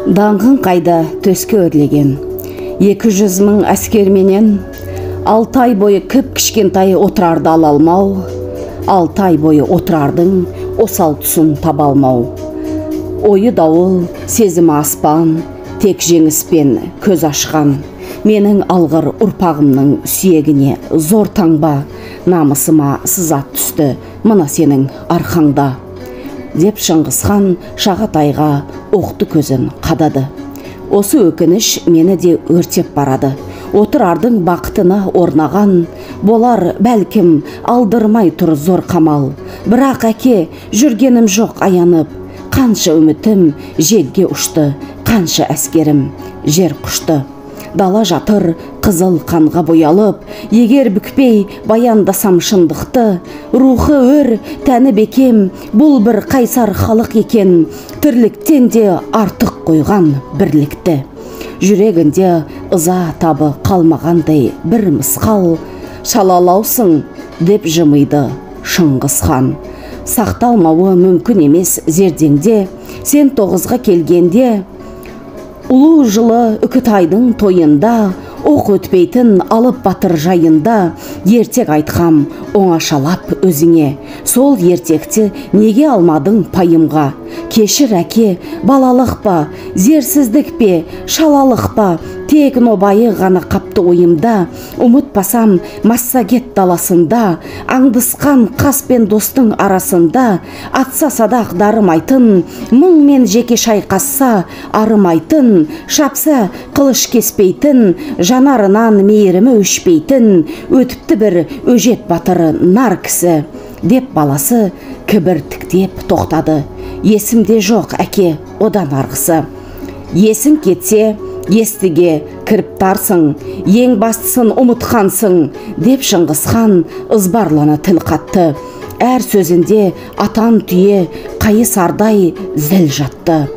Даңғың қайда төске өрлеген 200 мың әскерменен 6 ай бойы кіп-кішкентай Отырарды ала алмау, 6 ай бойы Отырардың осал тұсын таба алмау. Ойы дауыл, сезімі аспан, тек жеңіспен көз ашқан. Менің алғыр ұрпағымның сүйегіне зор таңба, намысыма сызат түсті мына сенің арқаңда, деп Шыңғысхан Шағатайға оқты көзін қадады. Осы өкініш мені де өртеп барады. Отырардың бақытына орнаған болар бәлкім алдырмай тұр зор қамал. Бірақ әке, жүргенім жоқ аянып, қанша үмітім желге ұшты, қанша әскерім жер құшты. Дала жатыр қызыл қанға боялып, егер бүкпей баяндасам шындықты, рухы өр, тәні бекем, бұл бір қайсар халық екен, тірліктен де артық қойған бірлікті. Жүрегінде ыза табы қалмағандай бір мысқал, шалалаусың деп жымиды Шыңғысхан. Сақталмауы мүмкін емес зердеңде, сен 9-ға келгенде, ұлы жылы Үкітайдың тойында, оқ өтпейтін алып батыр жайында, ертек айтқам оңашалап өзіңе. Сол ертекті неге алмадың пайымға? Кешір әке, балалық па, зерсіздік пе, шалалық па, тек нобайы ғана қапты ойымда. Ұмытпасам Массагет даласында, аңдысқан қас пен достың арасында, атса садақ дарымайтын, мыңмен жеке шайқасса арымайтын, шапса қылыш кеспейтін, жанарынан мейірімі өшпейтін, өтіпті бір өжет батыр нар кісі, деп баласы кібіртіктеп тоқтады. Есімде жоқ әке, одан арғысы. Есің кетсе, естіге кіріптарсың, ең бастысын ұмытқансың, деп Шыңғысхан ызбарлана тіл қатты. Әр сөзінде атан түйе қайысардай зіл жатты.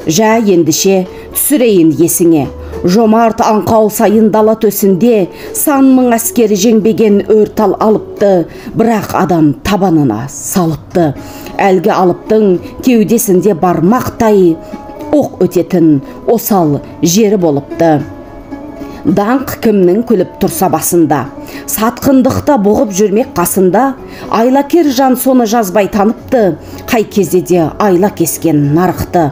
Жә ендеше түсірейін есіңе. Жомарт аңқау сайын дала төсінде сан мың әскері жеңбеген өр тал алыпты, бірақ адам табанына салыпты. Әлгі алыптың кеудесінде бармақтай оқ өтетін осал жері болыпты. Даңқ кімнің күліп тұрса басында, сатқындықта бұғып жүрмек қасында, айлакер жан соны жазбай таныпты, қай кезде де айла кескен нарықты.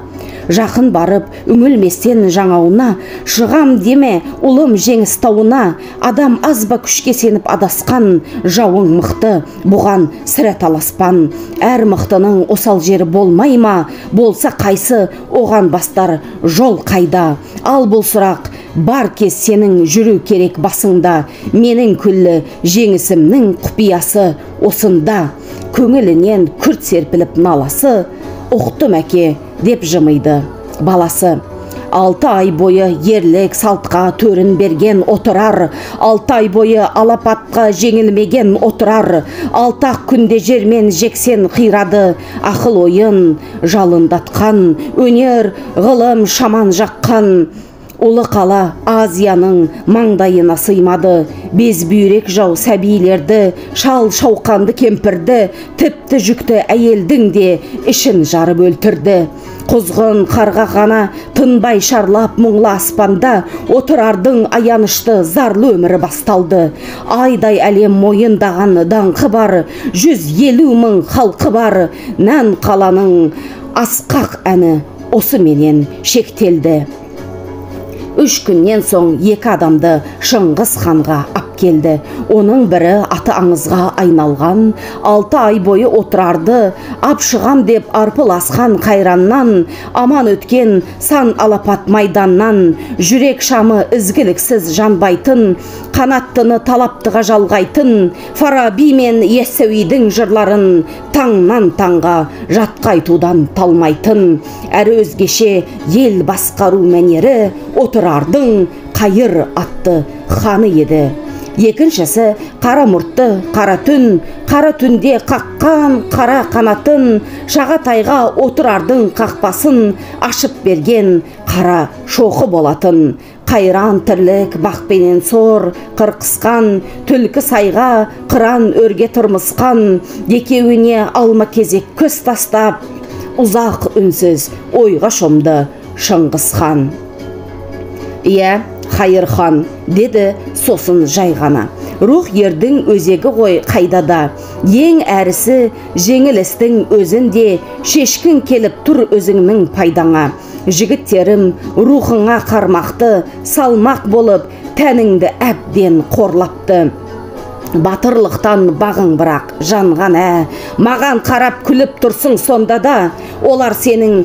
Жақын барып, үңілместен жаңауына, шығам деме, ұлым жеңіс тауына, адам аз ба күшке сеніп адасқан, жауың мықты, бұған сірә таласпан. Әр мықтының осал жері болмай ма, болса қайсы, оған бастар жол қайда. Ал бұл сұрақ бар кез сенің жүру керек басыңда, менің күллі жеңісімнің құпиясы осында. Көңілінен күрт серпіліп наласы, ұқтым әке, деп жымиды баласы. 6 ай бойы ерлік салтқа төрін берген Отырар, 6 ай бойы алапатқа жеңілмеген Отырар, 6 ақ күнде жермен жексен қирады, ақыл ойын жалындатқан, өнер ғылым шаман жаққан. Ұлы қала Азияның маңдайына сыймады, без бүйрек жау сәбилерді, шал шауқанды кемпірді, тіпті жүкті әйелдің де ішін жарып өлтірді. Құзғын қарға ғана тынбай шарлап мұңлы аспанда, Отырардың аянышты зарлы өмірі басталды. Айдай әлем мойындаған даңқы бар, 150 мың халқы бар, нән қаланың асқақ әні осыменен шектелді. 3 күннен соң 2 адамды Шыңғыс ханға ап келді. Оның бірі аты аңызға айналған, 6 ай бойы Отырарды ап шығам деп арпыласқан қайраннан, аман өткен сан алапат майданнан, жүрек шамы ізгіліксіз жанбайтын, қанаттыны талаптыға жалғайтын, Фараби мен Яссауидің жырларын таңнан таңға жатқа айтудан талмайтын, әрі өзгеше ел басқару мәнері Отырардың Қайыр атты ханы еді. Екіншісі қара мұртты, қара түн, қара түнде қаққан қара қанатын, Шағатайға Отырардың қақпасын ашып берген қара шоқы болатын. Қайран тірлік бақпенен сор қырқысқан, түлкі сайға қыран өрге тырмысқан, екеуіне алма кезек көз тастап, ұзақ үнсіз ойға шомды Шыңғыс хан. Иә, Қайыр хан, деді сосын жай ғана. Рух ердің өзегі ғой қайда да. Ең әрісі жеңілістің өзінде шешкін келіп тұр өзіңнің пайдаңа. Жігіттерім рухыңа қармақты, салмақ болып тәніңді әбден қорлапты. Батырлықтан бағың бірақ жанған маған қарап күліп тұрсың сонда да, олар сенің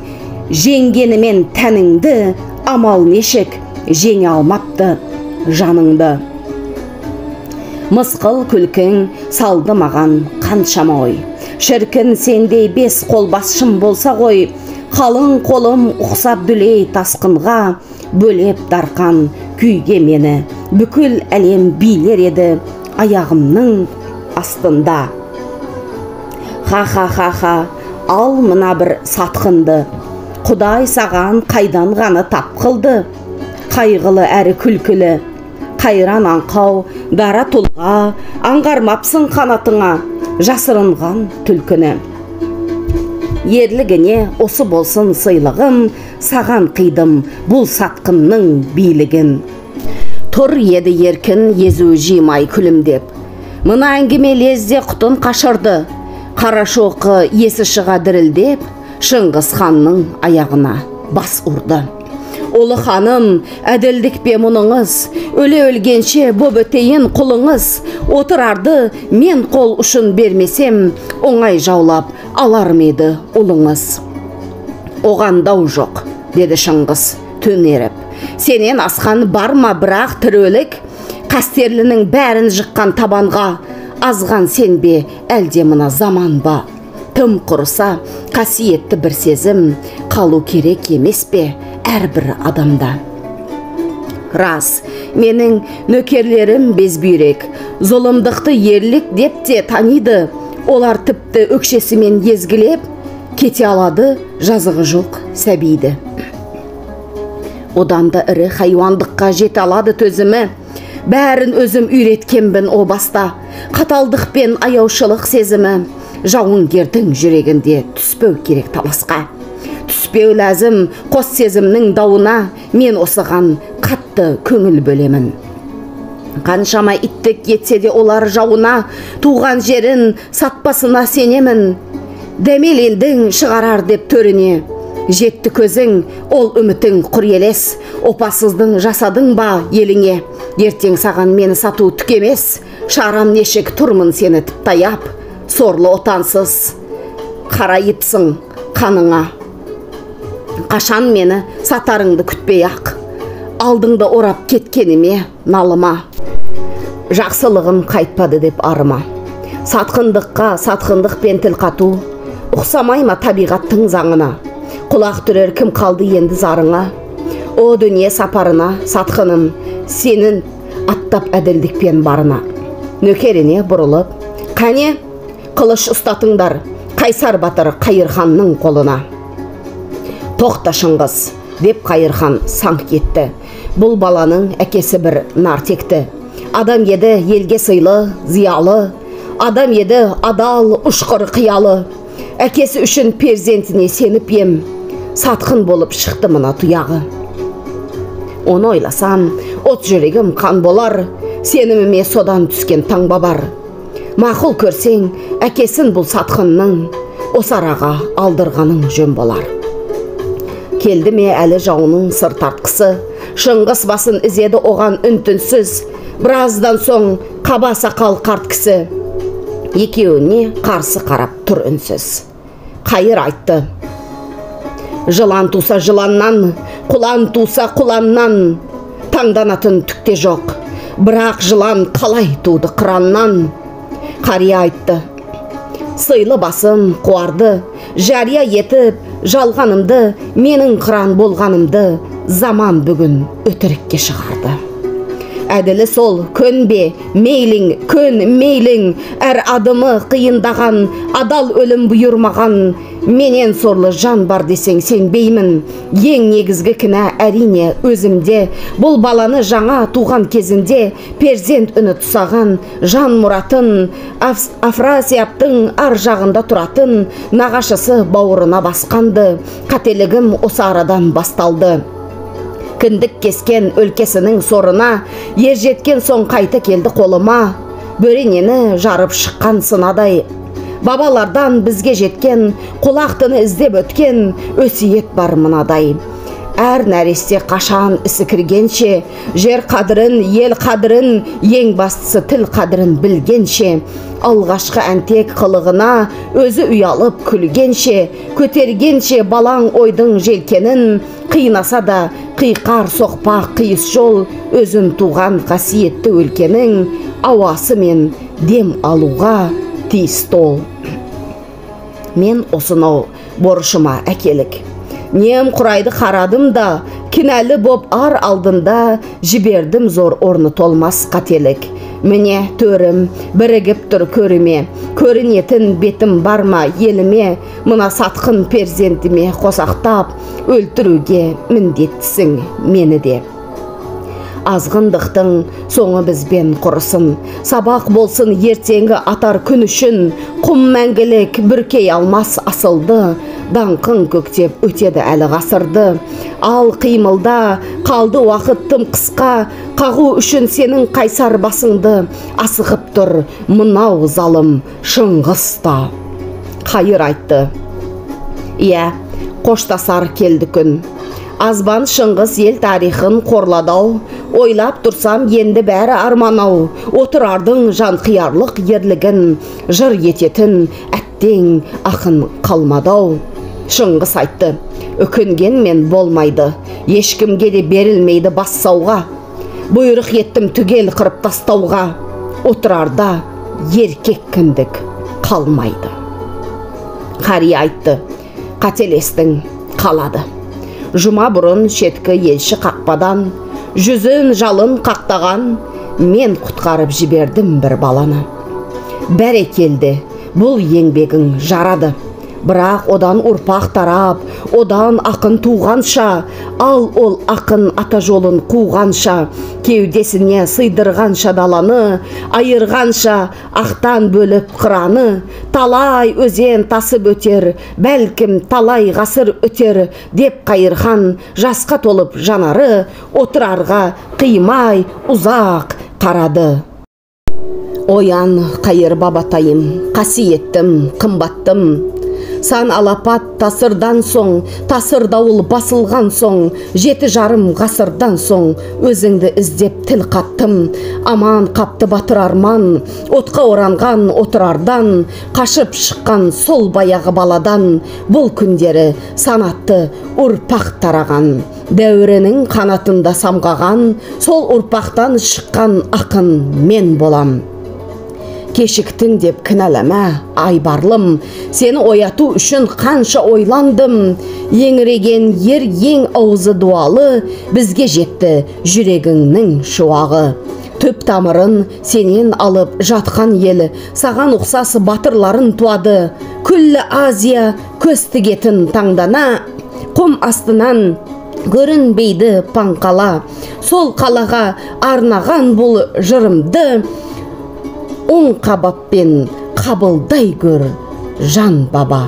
жеңгенімен тәніңді амал нешік жеңе алмапты жаныңды. Мысқыл күлкің салды маған қаншама ой. Шіркін сендей бес қолбасшым болса ғой, қалың қолым ұқсап дүлей тасқынға, бөлеп дарқан күйге мені, бүкіл әлем билер еді аяғымның астында. Ха-ха-ха-ха, ал мына бір сатқынды, Құдай саған қайдан ғана тап қылды, қайғылы әрі күлкілі, қайран аңқау, дара тұлға, аңғармапсың қанатыңа, жасырынған түлкіні. Ерлігіне осы болсын сыйлығым, саған қидым бұл сатқынның билігін. Тұр еді еркін езу жимай күлімдеп. Мына әңгіме лезде құтын қашырды. Қарашоқы есі шыға дірілдеп, Шыңғыс ханның аяғына бас ұрды. Ұлы ханым, әділдік пе мұныңыз, өле өлгенше боп өтейін құлыңыз, отырарды мен қол ұшын бермесем, оңай жаулап алар ма еді ұлыңыз. Оған дау жоқ, деді Шыңғыс түнеріп. Сенен асқан бар ма бірақ тірілік, қастерлінің бәрін жыққан табанға, азған сен бе, әлде мына заман ба? Тым құрыса, қасиетті бір сезім, қалу керек емес пе әрбір адамда? Рас, менің нөкерлерім безбүйрек, зұлымдықты ерлік деп те таниды, олар тіпті өкшесімен езгілеп, кете алады жазығы жоқ сәбиді. Одан да ірі хайуандыққа жете алады төзімі, бәрін өзім үйреткенбін о баста, қаталдық пен аяушылық сезімі, жауынгердің жүрегінде түспеу керек таласқа. Түспеу ләзім қос сезімнің дауына, мен осыған қатты көңіл бөлемін. Қаншама иттік етсе де олар жауына, туған жерін сатпасына сенемін. Дәмелендің шығарар деп төріне, жетті көзің, ол үмітің құр елес, опасыздың жасадың ба еліңе? Ертең саған мені сату түк емес, шарам нешік тұрмын сені тіптаяп, сорлы отансыз, қарайыпсың қаныңа. Қашан мені сатарыңды күтпей ақ, алдыңды орап кеткеніме налыма. Жақсылығым қайтпады деп арыма. Сатқындыққа сатқындықпен тіл қату, ұқсамай ма табиғаттың заңына? Құлақ түрер кім қалды енді зарыңа? О дүние сапарына сатқыным, сенің аттап әділдікпен барына. Нөкеріне бұрылып, қане қылыш ұстатыңдар, Қайсар батыр Қайырханның қолына. Тоқта Шыңғыс, деп Қайырхан саңқ етті. Бұл баланың әкесі бір нартекті. Адам еді елге сыйлы, зиялы, адам еді адал, ұшқыр қиялы. Әкесі үшін перзентіне сеніп ем, сатқын болып шықты мына тұяғы. Оны ойласам, от жүрегім қан болар, сеніміме содан түскен таңба бар. Мақұл көрсең, әкесін бұл сатқынның осы араға алдырғаның жөн болар. Келді ме әлі жауының сыр тартқысы, Шыңғыс басын ізеді оған үн-түнсіз, біраздан соң қаба сақал қарт кісі екеуіне қарсы қарап тұр үнсіз. Қайыр айтты: жылан туса жыланнан, құлан туса құланнан, таңданатын түк те жоқ, бірақ жылан қалай туды қыраннан? Қария айтты: сыйлы басым қуарды, жария етіп жалғанымды, менің қыран болғанымды заман бүгін өтірікке шығарды. Әділі сол, көнбе, мейлің, көн, мейлің, әр адымы қиындаған, адал өлім бұйырмаған, менен сорлы жан бар десең сенбеймін. Ең негізгі кінә әрине өзімде, бұл баланы жаңа туған кезінде перзент үні тұсаған, жан мұратын, Афрасиаптың ар жағында тұратын, нағашысы бауырына басқанды, қателігім осы арадан басталды. Кіндік кескен өлкесінің сорына, ер жеткен соң қайта келді қолыма, бөренені жарып шыққан сынадай. Бабалардан бізге жеткен, құлақтыны іздеп өткен өсиет бар мынадай. Әр нәресте қашан ісі кіргенше, жер қадірін, ел қадірін, ең бастысы тіл қадірін білгенше, алғашқы әнтек қылығына өзі ұялып күлгенше, көтергенше балаң ойдың желкенін, қинаса да қиқар соқпақ қиыс жол, өзін туған қасиетті өлкенің ауасымен дем алуға тиісті ол. Мен осынау борышыма әкелік. Нем құрайды қарадым да, кінәлі боп ар алдында жібердім зор орны толмас қателік. Міне төрім, бірігіп тұр көріме, көрінетін бетім барма еліме, мына сатқын перзентіме қосақтап, өлтіруге міндеттісің мені де. Азғындықтың соңы бізбен құрысын, сабақ болсын ертеңгі атар күн үшін, құм мәңгілік бүркей алмас асылды, даңқың көктеп өтеді әлі ғасырды. Ал қимылда қалды уақыт тым қысқа, қағу үшін сенің қайсар басыңды, асығып тұр мынау залым Шыңғыс та. Қайыр айтты. Иә, қоштасар келді күн. Азбан Шыңғыс ел тарихын қорладау, ойлап тұрсам енді бәрі арманау, Отырардың жанқиярлық ерлігін жыр ететін әттең ақын қалмадау. Шыңғыс айтты, өкінген мен болмайды, ешкімге де берілмейді бас сауға. Бұйрық еттім түгел қырып тастауға, Отырарда еркек кіндік қалмайды. Қария айтты, қателестің қалады. Жұма бұрын шеткі елші қақпадан, жүзін жалын қақтаған, мен құтқарып жібердім бір баланы. Бәрекелді, бұл еңбегің жарады. Бірақ одан ұрпақ тарап, одан ақын туғанша, ал ол ақын ата жолын қуғанша, кеудесіне сыйдырғанша даланы, айырғанша ақтан бөліп қыраны, талай өзен тасып өтер, бәлкім талай ғасыр өтер, деп қайырхан жасқа толып жанары, Отырарға қимай ұзақ қарады. Оян, қайыр бабатайым, қасиеттім, қымбаттым. Сан алапат тасырдан соң, тасыр дауыл басылған соң, 7,5 ғасырдан соң, өзіңді іздеп тіл қаттым. Аман қапты батыр арман, отқа оранған Отырардан, қашып шыққан сол баяғы баладан, бұл күндері санатты ұрпақ тараған, дәуірінің қанатында самғаған, сол ұрпақтан шыққан ақын мен болам. Кешіктің деп кінәлама, айбарлым, сені ояту үшін қанша ойландым. Еңіреген ер ең аузы дуалы, бізге жетті жүрегіңнің шуағы. Түп тамырын сенен алып жатқан ел, саған ұқсас батырларын туады. Күллі Азия көз тігетін таңдана, құм астынан көрінбейді паңқала. Сол қалаға арнаған бұл жырымды, оң қабаппен қабылдай көр, жан баба.